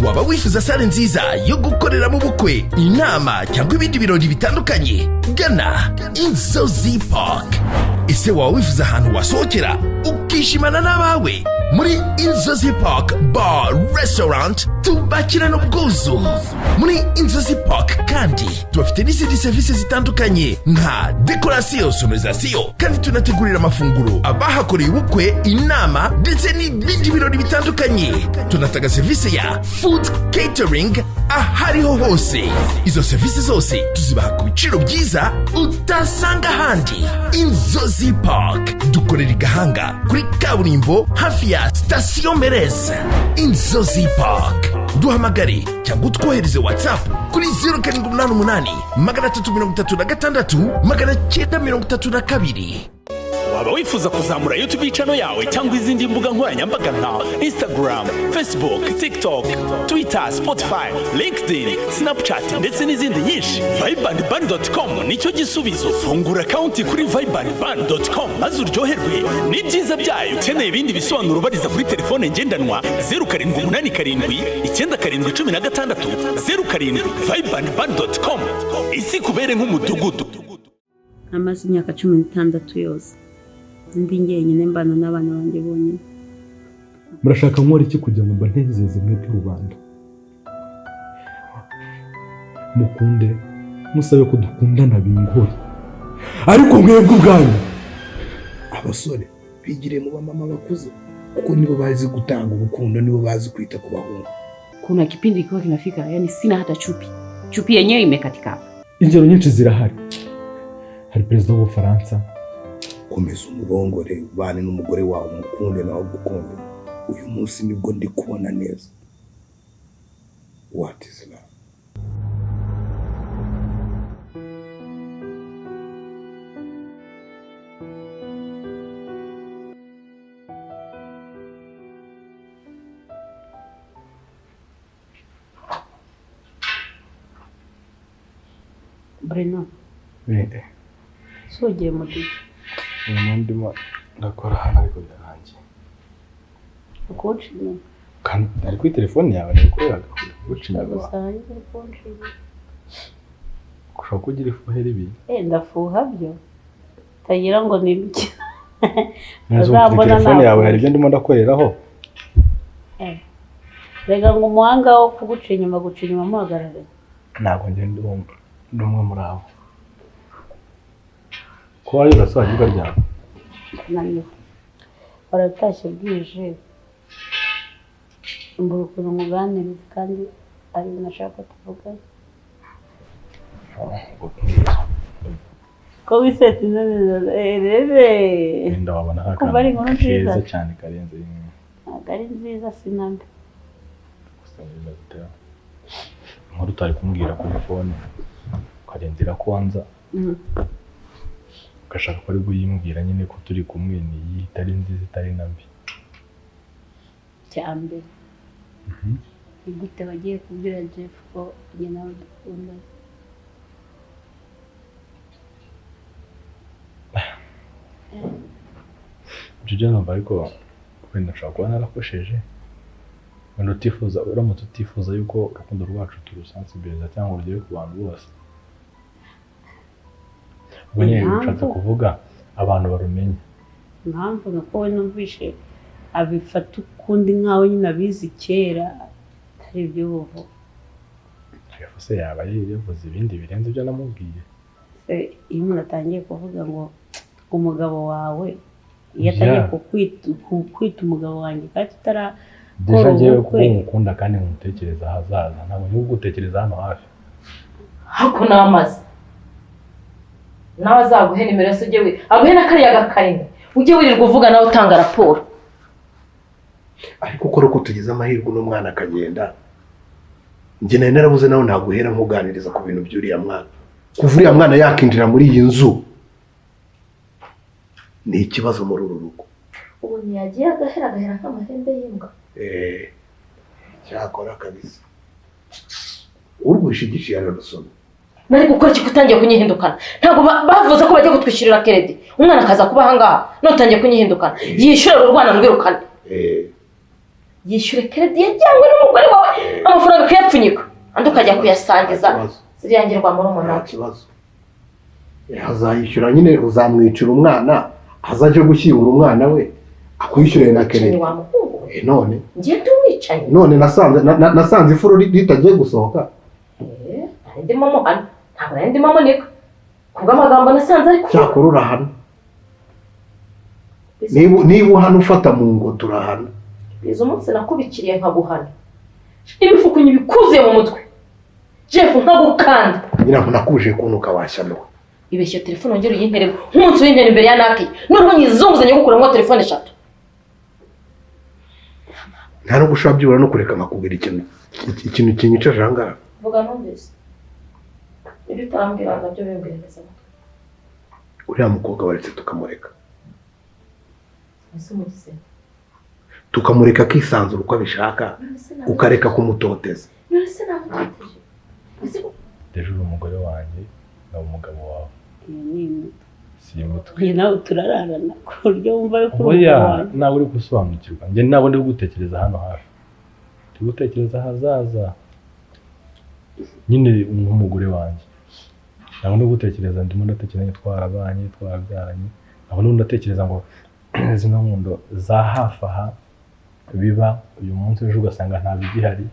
Waba wifuza salle nziza yo gukoreramo ubukwe, inama cyangwa ibindi birori bitandukanye? Gana Inzozi Park. Ese waba wifuza ahantu wasohokera ukishimana n'abawe? Muri Inzozi Park Bar Restaurant tubakirana ubwuzu. Muri Inzozi Park kandi tubafite n'izindi serivisi zitandukanye nka décoration, sonorisation, kandi tunategurira amafunguro abahakoreye ubukwe, inama ndetse n'ibindi birori bitandukanye. Tunatanga serivisi ya food catering ahariho hose. Izo serivisi zose tuzibaha ku biciro byiza utasanga ahandi. Inzozi Park dukorera i Gahanga kuri kaburimbo, hafi ya sitasiyo Mereze. Inzozi Park, duhamagare cyangwa utwohereze WhatsApp kuri 0788 336 932. Waba wifuza kuzamura YouTube channel yawe cyangwa izindi mbuga nkoranyambaga nka Instagram, Facebook, TikTok, Twitter, Spotify, LinkedIn, Snapchat ndetse n'izindi nyinshi? Vibeandban.com nicyo gisubizo. Fungura account kuri vibeandban.com maze uryoherwe n'ibyiza byayo. Ukeneye ibindi bisobanuro, bariza kuri telefone ngendanwa 0787 97 16 07. Vibeandban.com, isi kubere nk'umudugudu. Amaze imyaka 16 yose ndi njyenyine, mbana n'abana banjye bonyine. Murashaka nkora iki kugira ngo mbanezeze mwebwe rubanda? Mukunde, musabe ko dukundana bingore, ariko mwebwe ubwanyu. Abasore bigiriye mu bamama bakuze, kuko nibo bazi gutanga urukundo, nibo bazi kwita ku bahungu. Kuna kipindi kikiwa kinafika, yani sina hata chupi, chupi yenyewe imekatika hapa. Ingero nyinshi zirahari. Hari perezida w'Ubufaransa. Komeza umurongore, ubane n'umugore wawe, umukunde nawe agukunde. Uyu munsi nibwo ndi kubona neza what is love. Bruno, ugiye mu duce? Ubu ndimo ndakora hano, ariko birarangiye. Ukuwuca inyuma? Kandi ari kuri telefone yawe ntibikoreraga guca inyuma. Gusa hanze uri kunca inyuma. Ushobora kugira ifuhe ribi. Eh, ndafuha byo utagira ngo ni ibyo. Neza, ubu mfite Uzambona telefone yawe, nafuha. hari ibyo ndimo ndakoreraho. Rega ngo umuhanga wo kuguca inyuma, guca inyuma muhagarare. Ntabwo njye ndi umwe muri abo ko wari urasobanura ukaryama. Naniwe, waratashye bwije, mbura ukuntu nkuganiriza kandi ari ibintu ashaka ko tuvugana. Ko wiseta inzozi rere. Wenda wabona Kumva ari inkuru nziza. keza cyane karenze. Ntabwo ari nziza, sinambi. Gusa bimeze ute? Inkuru utari kumbwira kuri phone, ukarindira ko nza, ugashaka ko ari buyimbwira nyine ko turi kumwe, ni iyi itari nziza, itari na mbi? Cya mbere, ni gute wagiye kubwira Jeff ko njye nawe dukundana? Ibyo byo numva, ariko wenda nshobora kuba narakosheje. Wenda utifuza, uramutse utifuza yuko urukundo rwacu turusansibiliza cyangwa rugere ku bantu bose, ubwo nyine Impamvu? bishatse kuvuga abantu barumenye. Impamvu ni uko we numvishe abifata ukundi, nkaho nyine abizi kera, atari iby'ubuvu. Jeff se yaba yavuze ibindi birenze ibyo namubwiye? Se iyo umuntu atangiye kuvuga ngo umugabo wawe, iyo atangiye kukwita umugabo wanjye kandi tutarakora Déjà njyewe kuko ubukwe. ngukunda kandi nkutekereza ahazaza, ntabwo ndi kugutekereza hano hafi. Hako n'amazi nawe azaguhe nimero se, ujye aguhe na kariya gakarine, ujye wirirwa uvuga nawe utanga raporo. Ariko ukora ko tugize amahirwe uno mwana akagenda, njye nari narabuze nawe ntaguhera nkuganiriza ku bintu by'uriya mwana. Kuva uriya mwana yakinjira muri iyi nzu ni ikibazo muri uru rugo. Ubu ntiyagiye agahera agahera nk'amahembe y'imbwa. Eh, cyakora kabisa urwishigishiye ararusoma. Nari gukora iki utangiye kunyihindukana? Ntabwo bavuze ko bagiye kutwishyurira crédit, umwana akaza kuba ahangaha, none utangiye kunyihindukana. Yishyure uru rwana ndwirukane. Eh. Yishyure crédit yajyanywe n'umugore wawe. Amafaranga. Andi ukajya kuyasangiza ziriya ngirwa muri umunani. Nta kibazo. Azayishyura nyine, uzamwicira umwana, azajya gushyingura umwana we akwishyure na Kennedy. Wa muhungu we. None Ngiye ndumwicanyi. None nasanze ifuro ritagiye gusohoka. Nari ndimo muhana. Ntabwo nari ndimo munika. Kubw'amagambo nasanze ari kuvuga. Cyakora urahana. Niba uhana ufata mu ngo turahana. Biza umunsi nakubikiriye nkaguhana. Ibifukunyi bikuzuye mu mutwe. Jeff nkagukanda. Nyina nakuje kunuka washyano. Ibeshye telefone ongera uyintere nk'umunsi w'intera imbere ya naki. Noneho nyizunguzanye gukuramo telefone eshatu. Nta no gushobora byibura no kureka nkakubwira ikintu kinyicaje aha ngaha. Vuga numvise. Ibyo utambwira nabyo bimbwira neza amatwi. Uriya mukobwa baretse tukamureka. Ese umugize. Tukamureka akisanzura uko abishaka, ukareka kumutoteza. None se namutoteje. Deje uri umugore wanjye na umugabo wawe. Si imitwe. Njye nawe turararana ku buryo wumva yuko Oya, nawe uri gusobanukirwa. Njye ntabwo ndi gutekereza hano hafi. Ndi gutekereza ahazaza. Nyine nk'umugore wanjye. Ntabwo ndi gutekereza, ndimo ndatekereza twarabanye, twarabyaranye. Ntabwo ndi ndatekereza ngo zino nkundo za hafi aha biba uyu munsi ejo ugasanga nta bigihari.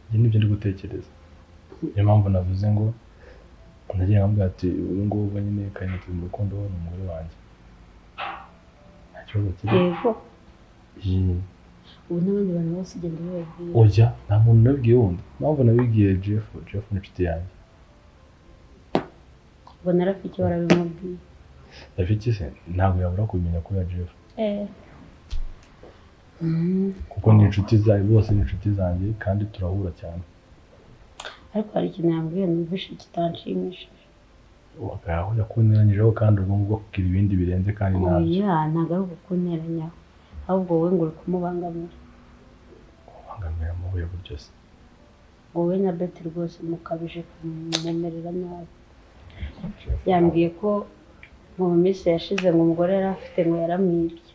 Njye nibyo ndi gutekereza. Niyo mpamvu navuze ngo nagiye nkambwira ati ubu ngubu nyine kandi turi mu rukundo ni umugore wanjye. Nta kibazo kiri. Yego. Ubu n'abandi bantu bose ugenda ubabwira. Oya, nta muntu nabibwiye wundi. Impamvu nabibwiye Jeff, Jeff ni inshuti yanjye. Ubwo na Rafiki warabimubwiye. Rafiki se ntabwo yabura kubimenya kubera Jeff. Kuko ni inshuti zawe bose ni inshuti zanjye kandi turahura cyane. Ariko hari ikintu yambwiye numvise kitanshimishije. Wakaho yakunteranyijeho kandi ubwo ngubwo kugira ibindi birenze kandi ntabyo. Oya, ntabwo ari ukukunteranyaho. Ahubwo wowe ngo uri kumubangamira. Kubangamira mu buhe buryo se? Wowe na Betty rwose mukabije kumumerera nabi. Yambwiye ko mu minsi yashize ngo umugore yari afite ngo yaramwibye.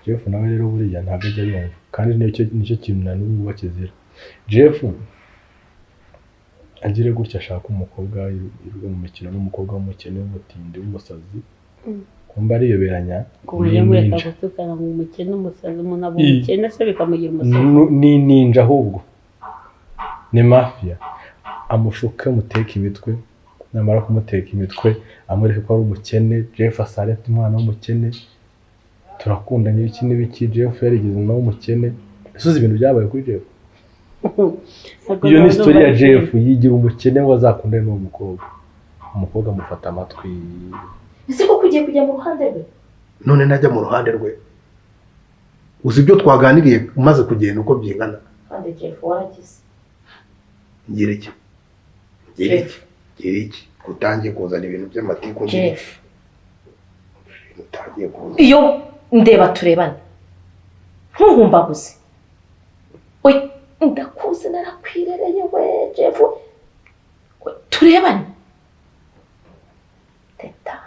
Jeff nawe rero buriya ntabwo ajya yumva kandi nicyo kintu na n'ubu bakizira. Jeff agire gutya ashaka umukobwa yirirwa mu mikino n'umukobwa w'umukene w'umutindi w'umusazi kumba ariyoberanya ni gutukana mu mukene umusazi umuntu aba umukene se bikamugira umusazi ni ninja ahubwo ni mafia amushuke muteka imitwe namara kumuteka imitwe amwereke ko ari umukene. Jeff asare ati umwana w'umukene turakundanye ibiki n'ibiki. Jeff yarigeze nawe umukene ese ibintu byabaye kuri Jeff. Iyo ni story ya Jeff yigira umukene ngo azakundane n'uwo mukobwa. Umukobwa amufata amatwi. Ese koko ugiye kujya mu ruhande rwe? None najya mu ruhande rwe. Uzi ibyo twaganiriye umaze kugenda uko byingana. Kandi Jeff waragize. Ngira iki? Ngira iki? Ngira iki? Utangiye kuzana ibintu by'amatiku. Jeff. Utangiye kuzana. Iyo ndeba turebane. Ntuhumbaguze. Oya ndakuze narakwirereye we Jeff. Turebane. Teta.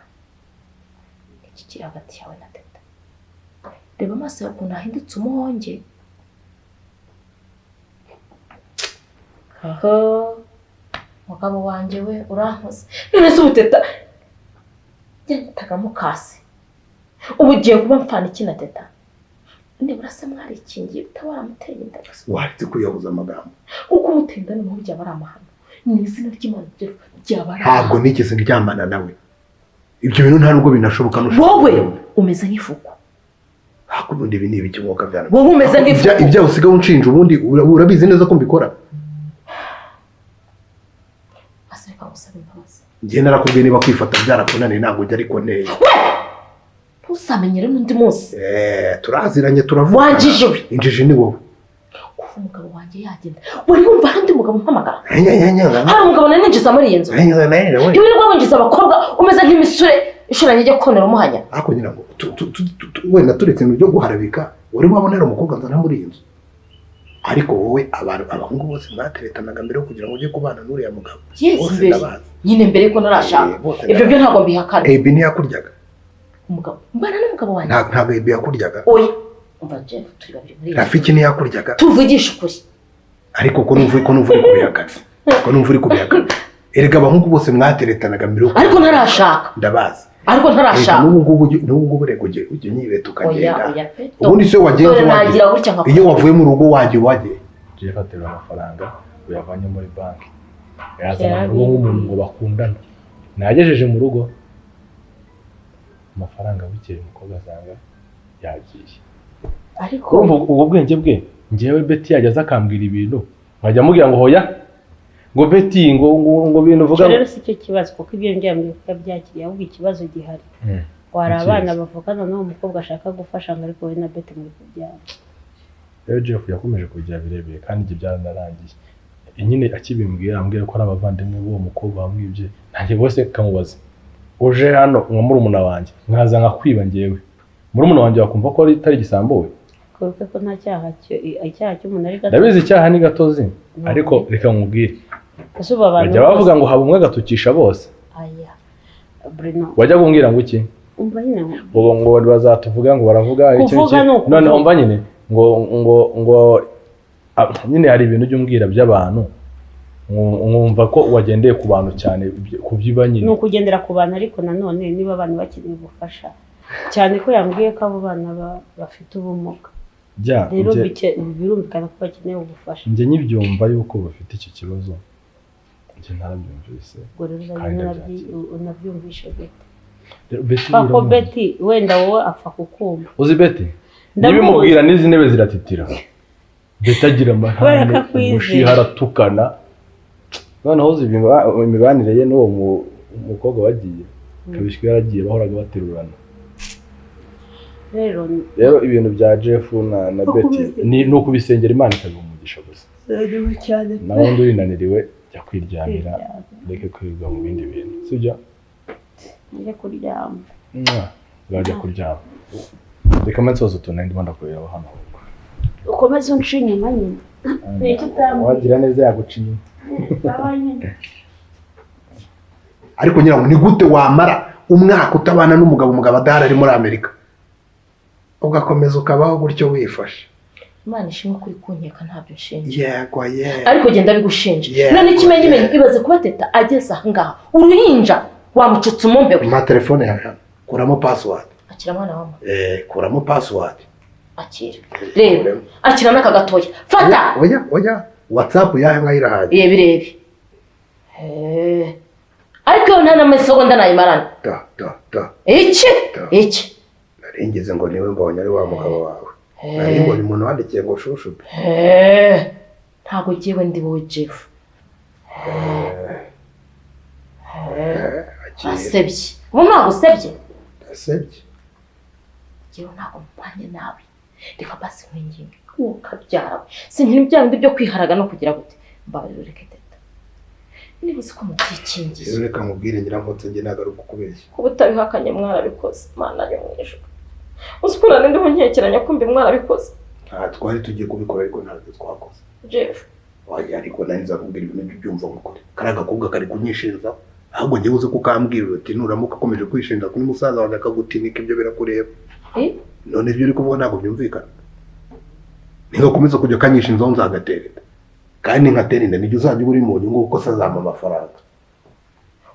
Iki kiri hagati yawe na Teta. Reba amaso yawe ukuntu ahindutse umuhonge. Aho mugabo wanjye we urankoze. None se ubu Teta yanyitaga mukase. Ubu ugiye kuba mfana iki na Teta? Nibura se mwarikingiye utaba waramuteye inda gusa. Waretse kuyabuza amagambo. Uko umuteye inda noneho byaba ari amahano. Ni izina ry'Imana byaba ari amahano. Ntabwo nigeze ndyamana nawe. Ibyo bintu nta nubwo binashoboka n'ushobora. Wowe umeze nk'ifuku. Hakubundi ibi ni ibiki mwuka byana. Wowe umeze nk'ifuku. Ibya usigaye unshinja ubundi urabizi neza ko mbikora. Aseka gusaba imbabazi. Njye narakubwiye niba kwifata byarakunaniye ntabwo ujya ariko neye. Ntuzamenyere n'undi munsi. Turaziranye turavuga. Wanjije we. Injiji ni wowe. Kuva umugabo wanjye yagenda. Wari wumva hari undi mugabo umpamagara? Hari umugabo naninjiza muri iyi nzu. Ntiwirirwa winjiza abakobwa umeze nk'imisure ishoranye ijya konera umuhanya. Ariko ngira ngo wenda turetse ibintu byo guharabika wari wabona hari umukobwa nzana muri iyi nzu. Ariko wowe abahungu bose mwateretanaga mbere yo kugira ngo ujye kubana n'uriya mugabo. Yes, mbere. Nyine mbere ko narashaka. Ibyo byo ntabwo mbihakana. Ebi ntiyakuryaga. Umugabo mbana n'umugabo wanjye. Ntabwo Ebi yakuryaga. Oya. Umva Jeff turi babiri muri. Rafiki ntiyakuryaga. Tuvugishe ukuri. Ariko ko numva uri kubihakana. Ko numva uri kubihakana. Erega abahungu bose mwateretanaga mbere yuko Ariko ntarashaka. Ndabazi. Ariko ntarashaka. N'ubu ngubu rego ujye nyibeta ukagenda. Oya pe. Ubundi se wagenze Dore nagira gutya nkakora. Iyo wavuye mu rugo wagiye. Jeff aterura amafaranga uyavanye muri banki. Yazana mu rugo nk'umuntu ngo bakundana. Nagejeje mu rugo amafaranga bukeye umukobwa asanga yagiye. Ariko urumva ubwo bwenge bwe njyewe Betty yageze akambwira ibintu nkajya amubwira ngo hoya ngo Betty ngo bintu uvuga. Rero si cyo kibazo kuko ibyo ngiye kuko byakiriye ahubwo ikibazo gihari. Wari abana bavukana n'uwo mukobwa ashaka gufasha ngo ariko we na Betty muri kubyara. Rero Jeff yakomeje kugira birebire kandi ibyo byaranarangiye. Nyine akibimbwira ambwira ko ari abavandimwe b'uwo mukobwa wamwibye nanjye bose kamubaza uje hano nka murumuna wanjye nkaza nkakwiba njyewe murumuna wanjye wakumva ko ari igisambo we. Kuko ko nta cyaha icyaha cy'umuntu ari gatozi. Ndabizi icyaha ni gatozi ariko reka nkubwire. Bajya bavuga ngo haba umwe agatukisha bose. Aya Bruno wajya kumbwira ngo iki? Umva nyine ngo bazatuvuga ngo baravuga iki noneho umva nyine ngo ngo ngo nyine hari ibintu ujya umbwira by'abantu nkumva ko wagendeye ku bantu cyane kubyiba nyine. Ni ukugendera ku bantu ariko nanone niba abantu bakeneye ubufasha cyane ko yambwiye ko abo bana bafite ubumuga. Rero birumvikana ko bakeneye ubufasha. Njye nyibyumva yuko bafite icyo kibazo njye narabyumvise. Ubwo rero unabyumvishe Betty. Pako Betty wenda wowe apfa kukumva. Uzi Betty nibimubwira n'izi ntebe ziratitira. Betty agira amahane umushiha aratukana. Noneho uzi imibanire ye n'uwo mukobwa wagiye kabishwe yaragiye bahoraga baterurana. Rero ibintu bya Jeff na Betty ni ukubisengera Imana ikabiha umugisha gusa. Nawe undi urinaniriwe jya kwiryamira reke kwirirwa mu bindi bintu sibyo? Njya kuryama. Urajya kuryama. Reka mbe nsoza utuntu ndimo ndakureba hano. Ukomeze unce inyuma nyine. Wagira neza yaguca inyuma. Ariko ngira ngo ni gute wamara umwaka utabana n'umugabo umugabo adahari ari muri Amerika ugakomeza ukabaho gutyo wifashe. Imana ishimwe kuri kunkeka ntabyo nshinja. Yego yego. Ariko genda bigushinja. None ikimenyimenyi ibaze kuba Teta ageze aha ngaha uruhinja wamucutse umumbe we. Ma telefone yawe hano kuramo password. Akira mwana wa mama. Kuramo password. Akira. Reba akira n'aka gatoya. Fata. Oya oya WhatsApp yahe ngaho irahagije. Rebe rebe. Ariko nta n'amasegonda nayimarana. Ta ta ta. Iki? Iki? Naringeze ngo niwe mbonye ari wa mugabo wawe. Nari mbonye umuntu wandikiye ngo shushu. Ntabwo ngiye ndi wowe Jeff. Asebye. Ubu ntabwo usebye? Asebye. Ngewe ntabwo mbanye nawe. Reka basi nkwinginge. Ukabyara. Sinkiri bya bindi byo kwiharaga no kugira gute. Mbabarira ureke Teta. Niba uzi ko mubyikingiye. Rero reka nkubwire Nyirankotsa njye nagaruka kukubeshya. Kuba utabihakanye mwarabikoze. Mana yo mu ijuru. Uzi ko nari ndiho nkekeranya kumbi mwarabikoze. Nta twari tugiye kubikora ariko ntabwo twakoze. Jeff. Oya ariko nari nza kubwira ibintu byumva nkukuri. Kariya gakobwa kari kunyishinza. Ahubwo njyewe uze kukambwira uti nuramuka ukomeje kwishinja kuri musaza wanjye akagutinika ibyo birakureba. None ibyo uri kuvuga ntabwo byumvikana. Nigakomeza kujya kanyishinzaho nzagatera inda. Kandi nkatera inda nijye uzajya uri mu nyungu kuko se azampa amafaranga.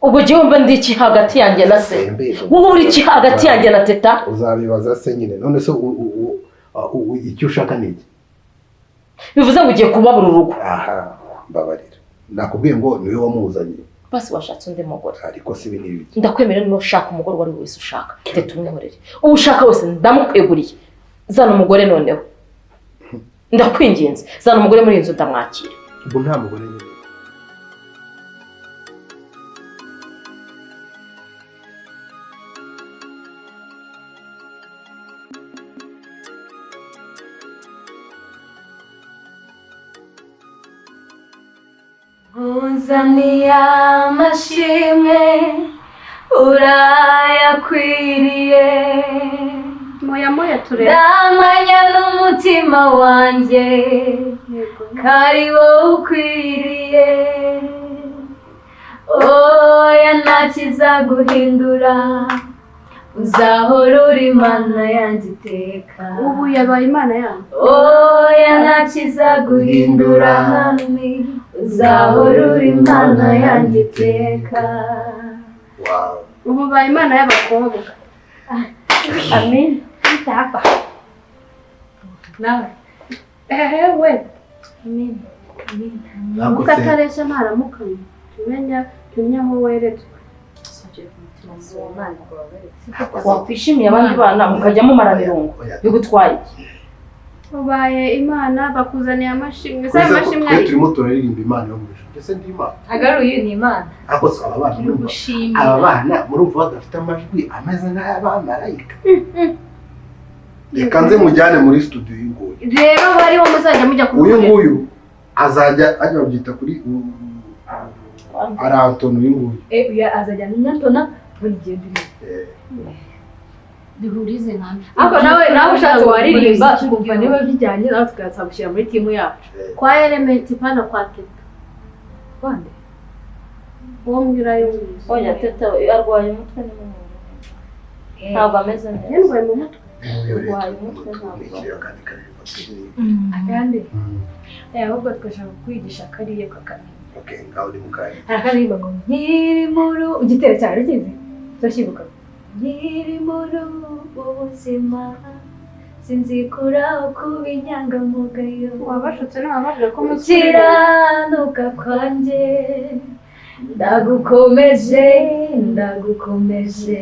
Ubwo jyewe mba ndi iki hagati yanjye na se? Wowe uri iki hagati yanjye na Teta? Uzabibaza se nyine. None se icyo ushaka ni iki? Bivuze ngo ugiye kubabura urugo. Aha, mbabarira. Nakubwiye ngo niwe wamuzanye. Basi washatse undi mugore. Ariko si ibi ni ibiki? Ndakwemera niba ushaka umugore uwo ari we wese ushaka. Teta umwihorere. Uwo ushaka wese ndamukweguriye. Zana umugore noneho. Ndakwinginze. Zana umugore muri iyi nzu ndamwakira. Ubwo nta mugore nyine. Uzaniye amashimwe urayakwiriye. Moya moya turebe. Ndamanya n'umutima wanjye kari wowe ukwiriye. Oya nta kizaguhindura Uzahora uri Imana yanjye iteka. Ubu yabaye Imana yanjye. Oya ntakizaguhindura mwami, uzahora uri Imana yanjye iteka. Ubu baye Imana y'abakobwa. Amen. Hapa. Nawe. We. Amen. Amen. Mukataresha ntaramukanye. Tumenya aho weretswe. Wakwishimiye abandi bana mukajya mumara mirongo bigutwaye iki? Ubaye Imana bakuzaniye amashimwe. Se amashimwe ari turimo turaririmba Imana yo mu ijuru. Ndetse ndi Imana. Agaruye ni Imana. Ako se aba bana aba bana murumva badafite amajwi ameze nk'ay'abamarayika. Reka nze mujyane muri studio uyu nguyu. Rero bariho muzajya mujya kumureba. Uyu nguyu azajya ajya babyita kuri Arantona uyu nguyu. Uyu azajya Antona buri gihe ndimo. Duhurize namwe. Ariko nawe ushatse waririmba tukumva niba bijyanye nawe tukazagushyira muri timu yacu. Kwa Element pana kwa Teta. Kwande? Uwo mbwira yo. Oya Teta arwaye umutwe ni munini. Ntabwo ameze neza. Yarwaye mu mutwe. Arwaye umutwe ntabwo. Akandi? Ahubwo twashaka kwigisha kariya kakamenya. Okay, ngaho ni mukanya. Arakaririmba ngo nkiri muri igitero cyawe ukizi? Turashibuka. Nkiri muri ubu buzima sinzikuraho kuba inyangamugayo. Wabashutse n'abavuga ko gukiranuka kwanjye ndagukomeje ndagukomeje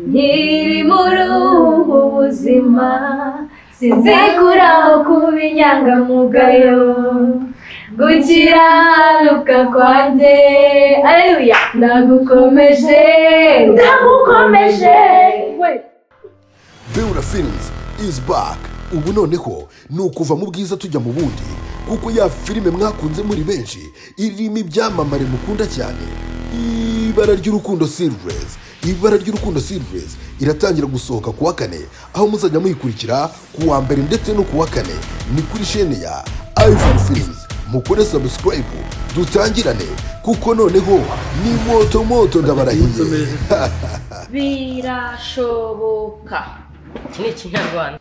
nkiri muri ubu buzima sinzikuraho kuba inyangamugayo. Gukiranuka kwanjye haleluya ndagukomeje ndagukomeje. Beura Films is back. Ubu noneho ni ukuva mu bwiza tujya mu bundi, kuko ya filime mwakunze muri benshi irimo ibyamamare mukunda cyane. Ibara ry'urukundo series, Ibara ry'urukundo series iratangira gusohoka kuwa kane, aho muzajya muyikurikira kuwa mbere ndetse no kuwa kane. Ni kuri chaîne ya Ivan Films. Mukore subscribe dutangirane, kuko noneho ni moto moto ndabarahiye. Birashoboka. Iki ni Ikinyarwanda.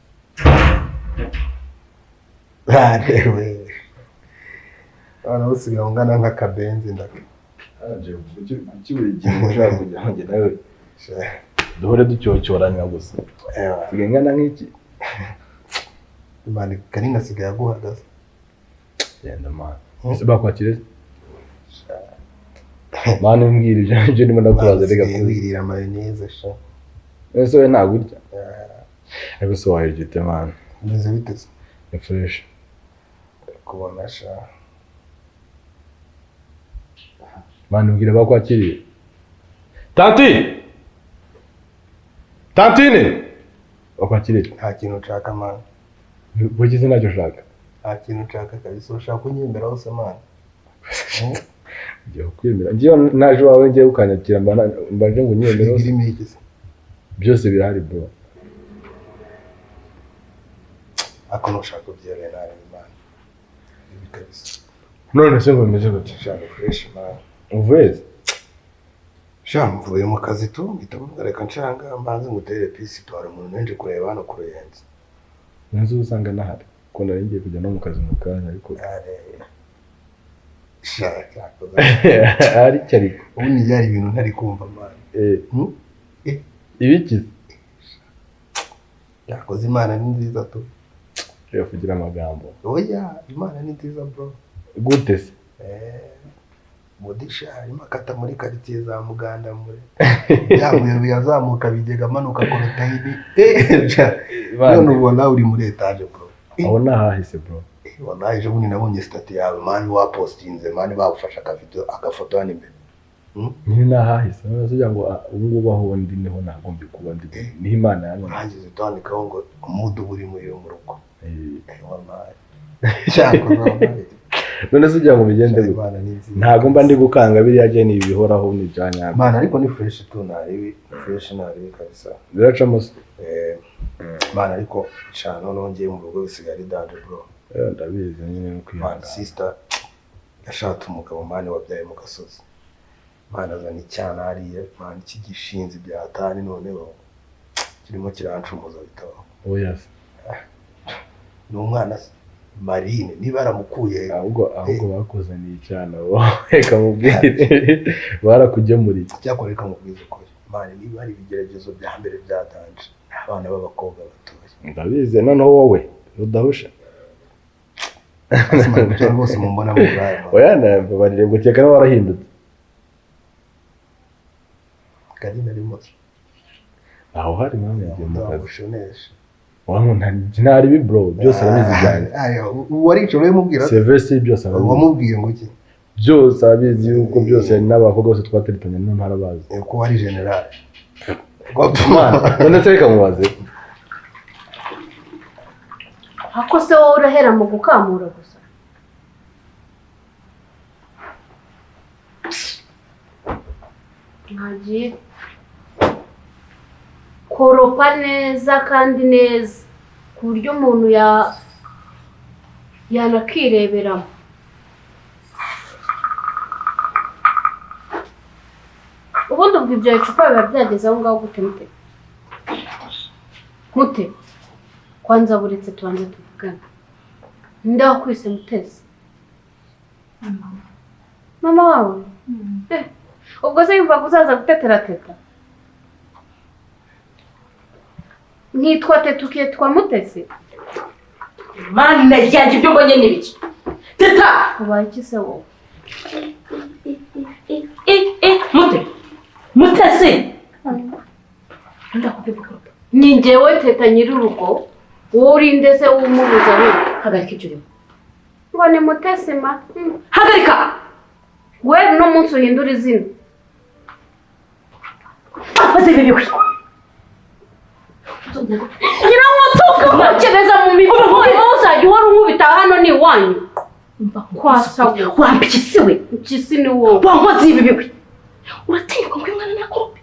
Arewe. Abana bose ungana nk'akabenzi ndaka. Kuki buri gihe ushaka kujya hanjye nawe duhore ducyocyorana gusa. Sigaye ngana nk'iki. Imana Karina sigaye aguhagaze. Genda man. Ese bakwakire? Mani mbwira ibyo ndimo ndakubaza reka wirira mayonnaise sha. Ese we ntabwo urya? Ariko se wayirya ute man? Meze bite se? Ni fresh. Kubona sha. Mani mbwira bakwakiriye. Tanti! Tantine! Bakwakiriye. Nta kintu nshaka man. Bugize ntacyo ushaka. Nta kintu nshaka kabisa, ushaka kunyemera hose man. Ngiye kukwemera. Ngiye naje wawe ngiye ukanyakira mbaje ngo unyemere hose. Byose birahari bro. Ako nushaka ubyere nabi man. Ibi kabisa. None se ngo bimeze gute? Shaka fresh man. Uvuye? Sha mvuye mu kazi tu mpita mvuga reka nshanga mbanze ngutere peace twara umuntu nenje kureba hano ku Ruyenzi. Nzi usanga nahari. Ko nari ngiye kujya no mu kazi mu kanya ariko shaka ari cyariko ubu ni byari ibintu ntari kumva man. Ibikize yakoze Imana ni nziza tu. Rero kugira amagambo. Oya Imana ni nziza bro. Gute se? Mudisha arimo akata muri quartier za Muganda muri. Yabuye yazamuka bigega amanuka korotayini. None ubona uri muri etage bro. Aho nahahise bro. Wallahi ejo bundi nabonye stati yawe man wapostinze man bagufasha akavideo agafoto hano imbere. Nyine nahahise none se ngo ubu ngubu aho ndi niho nagombye kuba ndi niho Imana yanjye. Urangize utandikaho ngo umudu uri muri yo mu rugo. Wallahi. Cyakora none se ngo bigende gute? Ntago mba ndi gukanga biriya je ni ibihoraho ni byanyabyo. Man ariko ni fresh tu naribi fresh naribi kabisa. Biracamo se. Man ariko cyane nongeye mu rugo bisigaye ari danger bro. Ndabizi nyine no kwihangana. Sister yashatse umugabo man wabyaye mu gasozi. Man azana icyana hariya man kigishinze bya hatari noneho. Kirimo kirancumuza bitabaho. Oya se. Ni umwana se. Marine niba yaramukuye ahubwo bakuzaniye icyana wowe reka mubwire barakugemuriye. Cyakora reka mubwize ukuri. Mani niba ari ibigeragezo bya mbere byatanje abana b'abakobwa batoya. Ndabizi noneho wowe rudahusha. Asima bose mumbona mu buraya. Oya nababarire ngo cyeka nawe warahindutse. Karine arimo. Aho hari mama yagiye mu kazi. Ushonesha. Ntari bi bro byose arabizi cyane. Waricaye uramubwira? Serivisi byose arabizi. Wamubwiye ngo iki? Byose arabizi yuko byose n'abakobwa bose twateretanye none harabazi. Ko wari general. None se reka mubaze. Ako se wowe urahera mu gukamura gusa. Nkagiye koropa neza kandi neza ku buryo umuntu yanakireberamo. Ubundi ubwo ibyo bicupa biba byageze aho ngaho gute mute? Mute kwanza buretse tubanze tuvugane. Ninde wakwise Mutesi? Mama wawe? Ubwo se yumva uzaza gutetera teta? Nitwa Teta ukitwa Mutesi? Mana yanjye ibyo mbonye ni biki? Teta! Ubaye iki se wowe? Mute! Mutesi! Ni njyewe Teta nyir'urugo, wowe urinde se wumubuza we? Hagarika ibyo urimo. Ngo ni Mutesi ma. Hagarika! We no munsi uhindura izina. Akoze bibi we. Nyirankotuka nkokereza mu mifuka uzajya uhora unkubita hano ni iwanyu. Kwasa wampyisi we. Mpyisi ni wowe. Wankoze ibi bibi. Uratinyuka ngo uyu mwana nakorope.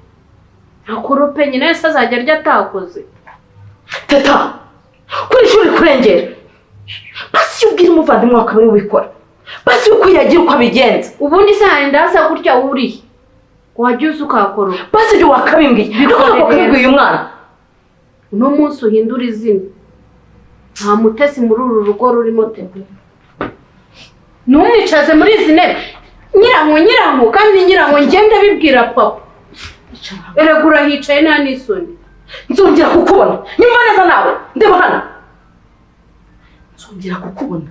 Akorope nyina wese azajya arya atakoze. Teta, kuri ishuri kurengera. Basi ubwira umuvandimwe wawe akaba ari we wikora. Basi uko yagira uko abigenza. Ubundi se hari ndasa gutya uriye. Wajya uza ukakoropa. Basi ibyo wakabimbwiye. Wakabibwiye uyu mwana. Uno munsi uhindura izina. Nta Mutesi muri uru rugo rurimo Teta. Ntumwicaze muri izi ntebe. Nyiranko kandi nyiranko ngende bibwira papa. Erega urahicaye nta n'isoni. Nzongera kukubona. Nyumva neza nawe. Ndeba hano. Nzongera kukubona.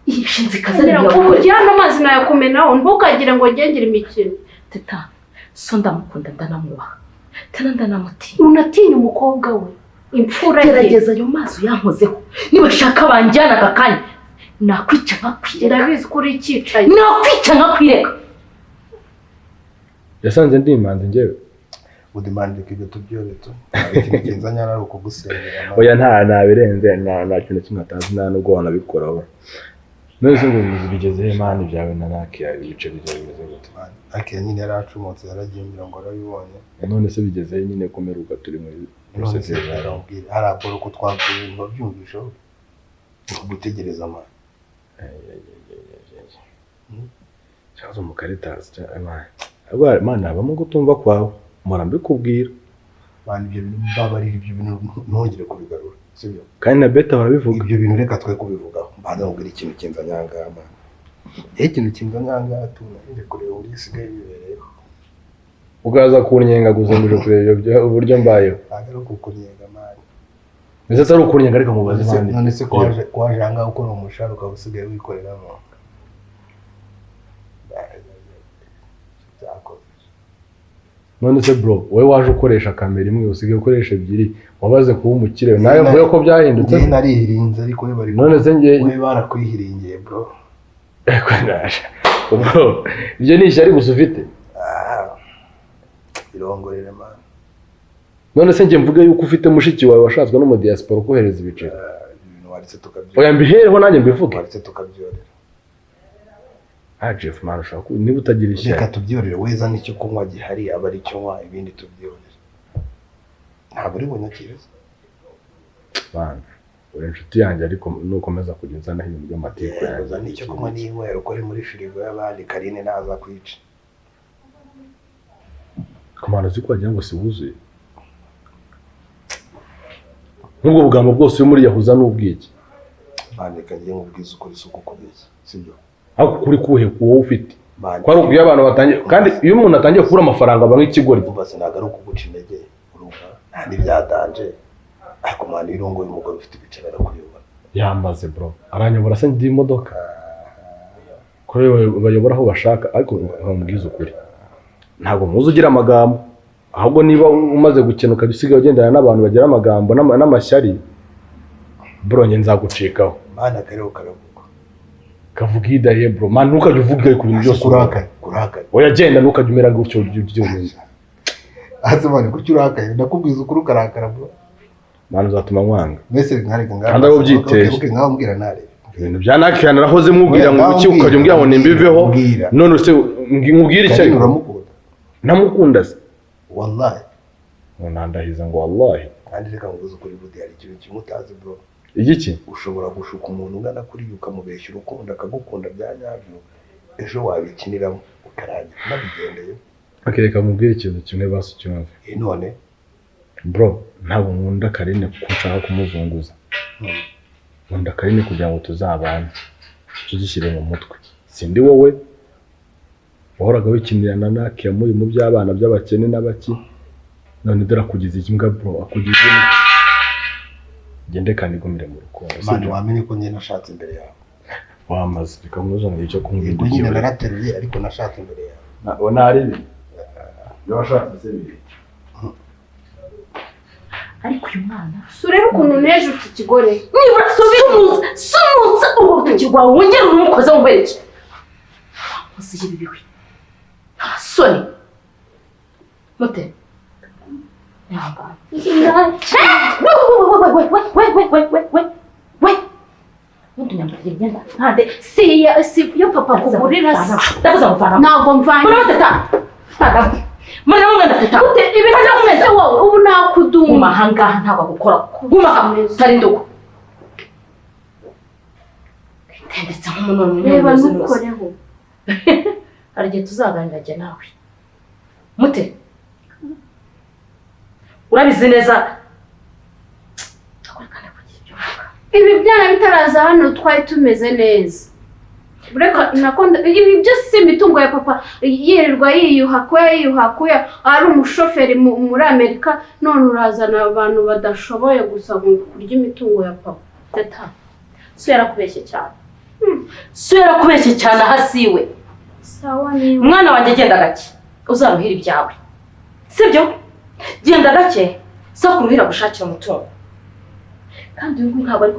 Iyi shinzi kazanira gukora. Hano amazi nayakumenaho ntukagire ngo ngengere imikino. Teta, so ndamukunda ndanamwubaha. Tena ndanamutinya. Unatinya umukobwa we. Imfura ye. Gerageza ayo mazi yankozeho. Niba shaka banjyana aka kanya. Nakwica nkakwireka. Ndabizi ko uri icyicaye. Nakwica nkakwireka. Yasanze ndi imanzi njyewe. Udimandika ibyo tubyoretse. Ikintu kinzanya ari ukugusengera. Oya nta birenze nta kintu kimwe atazi nta nubwo wanabikoraho. None se ngo bigeze he mani byawe na Nakiya ibice byawe bimeze gute? Nakiya nyine yaracumutse yaragiye ngira ngo arabibonye. None se bigeze he nyine kumeruka turi muri process yawe. Arabora ko twavuye ntibabyumvisha gutegereza amana. Cyazo mu Caritas cyane. Ahubwo Imana habamo gutumva kwawe. Mpora mbikubwira. Bana ibyo bintu babarira ibyo bintu ntongere kubigarura. Sibyo? Kandi na Beta barabivuga. Ibyo bintu reka twe kubivugaho. Mbanza nkubwira ikintu kinzanyanga Mana. Ikintu kinzanyanga tuna kureba uburyo isigaye bibereyeho. Ukaza kunyenga gusa ngo kureba uburyo mbayeho. Ntabwo ari ukukunyenga Mana. Mbese atari ukunyenga ariko mubaze Imana. None se ko waje aha ngaha ukora umushahara ukaba usigaye wikoreramo. None se bro, wowe waje ukoresha kamera imwe usigaye ukoresha ebyiri, wabaze kuba umukire nawe mvuye ko byahindutse. Njye narihirinze ariko we bari. None se njye we barakwihiringiye bro. Eko ndaje. Bro, ibyo ni ishyari gusa ufite. Birongorere man. None se njye mvuge yuko ufite mushiki wawe washatswe no mu diaspora kohereza ibiceri. Ibintu waretse tukabyora. Oya mbihereho nanjye mbivuge. Waretse tukabyorera. Jeff man ushaka niba utagira ishyari. Reka tubyorere weza n'icyo kunywa gihari aba ari cyo nywa ibindi tubyorere. Ntabwo uri bunyakirize. Man, uri inshuti yanjye ariko nukomeza kujya uzana ibintu by'amateka yanjye. Uzana icyo kunywa n'inywero ukore muri firigo y'abandi Karine naza kwica. Kamana uzi ko wagira ngo si wuzuye. Nk'ubwo bugambo bwose uri muri yahuza n'ubwiki. Man, reka njye nkubwize ukuri, si ukukubeshya, sibyo? Ariko kuri kuhe wowe ufite? Man, Ko ari uko iyo abantu batangiye, kandi iyo umuntu atangiye kubura amafaranga aba nk'ikigoryi. Umva se, ntabwo ari ukuguca intege, urumva, nta n'ibyadanje, ariko man, iyo urongoye umugore ufite ibiceri arakuyobora. Yamaze bro, aranyobora se ndi imodoka? Ko bayobora aho bashaka. Ariko nkubwize ukuri, ntabwo muzi ugira amagambo, ahubwo niba umaze gukena ukajya usigaye ugendana n'abantu bagira amagambo n'amashyari, bro, njye nzagucikaho. Man, akariho karavuga. Kavuga idaye bro. Man, ntukajya uvuga ku bintu byose. Kurakaye, kurakaye. Oya, genda, ntukajya umera gutyo by'ubumenyi. Hasi man, kuki urakaye? Ndakubwiza ukuri ukarakara, bro. Man, uzatuma nkwanga. Mbese nkareka ngaho? Kandi ari ubyiteje. Okay, ngaho mbwira narebe. Ibintu bya nakiya narahoze mubwira ngo Oya, iki, ukajya umbwira ngo nimbiveho. Mbwira. None se nkubwire icyo? Karine uramukunda? Ntamukunda se? Wallahi. Ngo nandahiza ngo wallahi. Kandi reka nguze ukuri, budi hari ikintu kimwe utazi, bro. Igiki? Ushobora gushuka umuntu ungana kuriya, ukamubeshya urukundo, akagukunda bya nyabyo, ejo wabikiniramo ukarangira unabigendeye. Okay, reka mubwire ikintu kimwe basi ucyumve. Eh, none? Bro, ntabwo nkunda Karine kuko nshaka kumuzunguza. Nkunda Karine kugira ngo tuzabane, tugishyire mu mutwe. Sindi wowe wahoraga wikinirana na muri mu by'abana by'abakene n'abaki, none dore akugize imbwa bro, akugize imbwa. Gende kandi igumire mu rukundo. Man, Sibyo? wamenye ko njye nashatse imbere yawe. Wamaze, reka nkuzanire icyo kunywa. Yego nyine, narateruye, ariko nashatse imbere yawe. Ntabwo naribi ibyo washatse se biri. Ariko uyu mwana Surebe ukuntu neje iki kigore. Nibura sumutsa, sumutsa urwo rutoki rwawe, wongere urumukoze nkwereke. Nkoze ibi biwe, nta soni mute, ihangane. We we we we we we we we we we, ubundi unyambarira imyenda nkande? Si ya, si yo papa kugurira se. Ndavuze ngo vanamo. Ntabwo mvanye. Muramo teta, vanamo, muramo umwenda teta. Ute ibi se wowe, ubu nakuduma. Guma ahangaha, ntabwo agukora. Guma aha, tari ndugu tendetse nk'umuntu. Reba, ntukoreho. Hari igihe tuzaganira jye nawe mute, urabizi neza. Ibi byana bitaraza hano twari tumeze neza. Reka nakonda ibi byose si imitungo ya papa yirirwa yiyuha kuya, yiyuha kuya, ari umushoferi muri Amerika, none urazana abantu badashoboye gusa ngo kurya imitungo ya papa. Teta, so yarakubeshye cyane, so yarakubeshye cyane, aha siwe. Sawa niba. Mwana wanjye, genda gake uzaruhira ibyawe, sibyo? Genda gake, so kuruhira gushakira umutungo. Kandi uyu nguyu ntabwo ari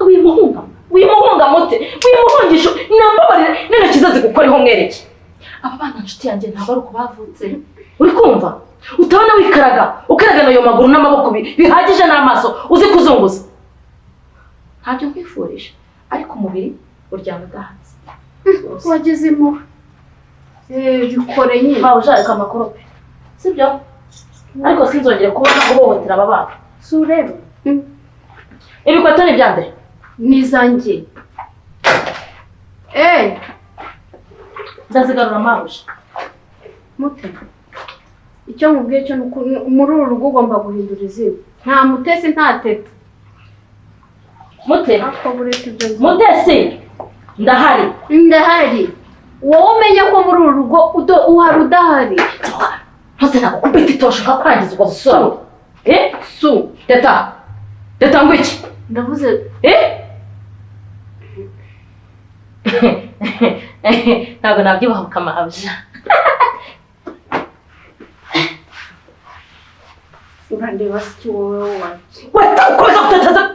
wimuhunga, wimuhunga mute, wimuhungisha. Nambabarire n'intoki ze zigukoreho mwereke. Aba bana, nshuti yanjye, ntabwo ari uko bavutse. Uri kumva utabona wikaraga, ukaragana ayo maguru n'amaboko bihagije n'amaso uzi kuzunguza. Ntabyo nkwifurije, ariko umubiri uryama udahatse. Wagize impuhwe. Eh, bikore nyine. Bawe ushaka amakorope, sibyo? Ariko sinzongere kubona uhohotera aba bana. Si ureba? Ibikweto ni ibyande? Ni izanjye. Eh, Ndazigarura mabuja. Mute. Icyo nkubwiye cyo ni uko muri uru rugo ugomba guhindura izina. Nta mutesi, nta teta. Mute. Ako buretse ibyo nzi. Mutesi, ndahari. Ndahari. Wowe umenye ko muri uru rugo uhari udahari. Ntose nagukubita itosho nkakwangiza ubwo busore. Eh? Su. Teta. Teta ngo iki? Ndavuze. Eh? Ntabwo nabyibuha mabuja. Urandeba si wowe wanjye. Weta ukomeza gutataza.